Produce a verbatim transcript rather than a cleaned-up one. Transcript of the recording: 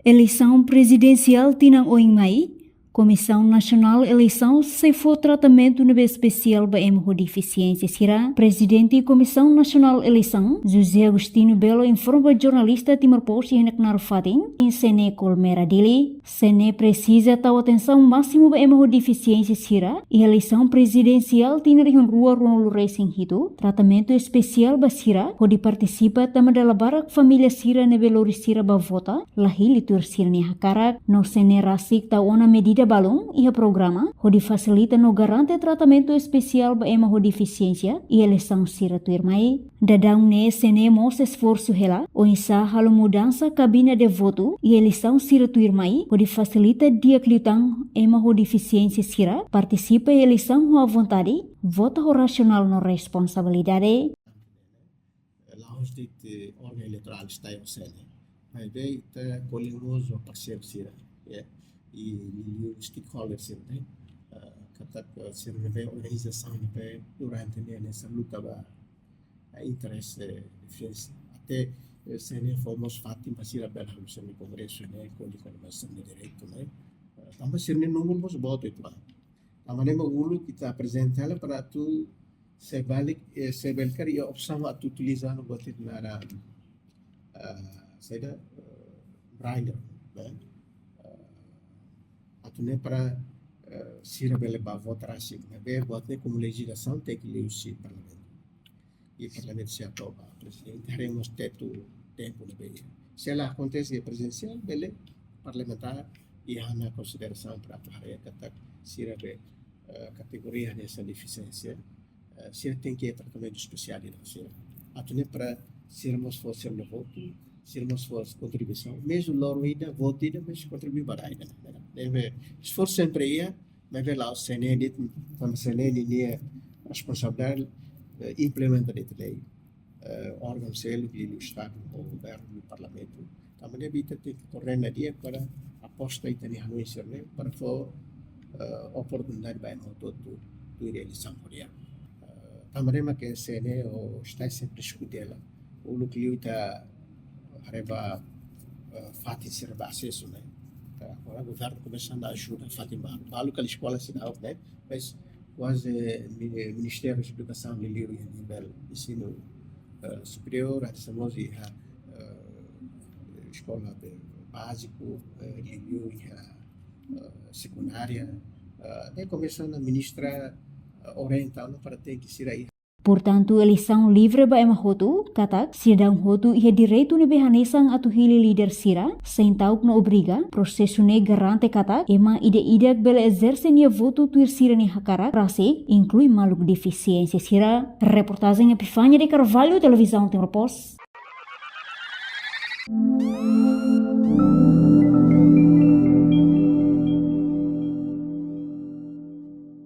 Eleisaun prezidensiál tinan oin mai, Komisaun Nasionál Eleisaun sei fó tratamentu ne'ebé espesiál ba ema ho defisiénsia sira. Prezidente Komisaun Nasionál Eleisaun, José Agostinho Belo, informa ba jornalista Timor Post iha ne'e knaar fatin, iha C N E Colmera Dili. C N E presiza tau atensaun másimu ba ema ho defisiénsia sira, iha eleisaun prezidensiál tinan rihun rua ruanulu resin hitu, tratamentu espesiál ba sira, hodi partisipa tanba dala barak família sira ne'ebé lori sira bá vota, la hili tuir sira-nia hakarak, no C N E rasik tau ona medida balun iha programa, hodi fasilita no garante tratamentu espesiál ba ema ho defisiénsia, iha eleisaun sira tuirmai. Daudaun ne'e C N E mós esforsu hela, oinsá halo mudansa kabina de votu, iha eleisaun sira tuirmai, hodi fasilita di'ak liután ema ho defisiénsia sira, partisipa iha eleisaun ho avontade, vota ho rasionál no responsabilidade. La'ós de'it órgaun eleitorál, ita iha C N E. Maibé ita ko'alia mós ho parseiru sira, ya. I liuliu stakeholder sira, ne'e. Eh, katak, eh, sira ne'ebé organizasaun ne'ebé durante ne'e, ne'e sira luta ba, eh, interese, eh, defesa. Até, eh, C N E fó mós fatin ba sira bele halo sira-nia kongresu ne'e, ko'alia kona-ba sira-nia direitu ne'e. Eh, tanba sira-nia númeru mós boot uitoan. Tanba ne'e mak uluk ita aprezenta hela para atu se bele, eh, se bele karik iha opsaun atu utiliza no buat ida naran, eh, saida, eh, braille, ne'e? Eh, atu nune'e para, eh, sira bele bá vota rasik, maibé buat ne'e komu lejizlasaun tenke liuhusi parlamentu. I parlamentu sei aprova, prezidente haree mós tetu tempu ne'ebé iha. Se la akontese prezidensiál, bele parlamentár iha ona konsiderasaun para atu haree katak sira be, eh, kategoria hanesan defisiénsia, eh, sira tenke tratamentu espesiál ida sira. Atu nune'e para sira mós fó sira-nia votu, sira mós fó kontribuisaun. Mezmu loron ida, votu ida, mas kontribui ba rai ida, ne'e? Ne'ebé esforsu sempre iha, maibé la'ós C N E de'it, tanba C N E ninia responsabilidade, eh, implementa de'it lei. Eh, órgaun seluk, liuliu Estadu, ou governu, liuliu parlamentu. Tanba ne'e ita tenke koordena di'ak para aposta ita-nia hanoin sira-ne'e, para fó, eh, oportunidade ba ema hotu-hotu tuir eleisaun ko'alia. Eh, tanba ne'e mak C N E ho STAE sempre diskute hela. Uluk liu ita haree ba, eh, fatin sira ba asesu ne'e. Agora governu komesa ajuda fatin balu. Balu kala eskola seidauk ne'e, mas kuaze mi-, Ministériu Edukasaun liuliu iha nivel ensinu, eh, superiór, hanesan mós iha, eh, eskola be-, báziku, eh, liuliu iha, eh, sekundária, eh, ne'e komesa ona ministra, eh, orienta ona para tenke sira iha. Portantu, eleisaun livre ba ema hotu, katak sidadaun hotu iha direitu ne'ebé hanesan atu hili líder sira, sein ta'uk no obriga, prosesu ne'e garante katak ema ida-idak bele ezerse nia votu tuir sira-nia hakarak rasik, inklui maluk defisiénsia sira. Reportajen Epifania de Carvalho, Televizaun Timor Post.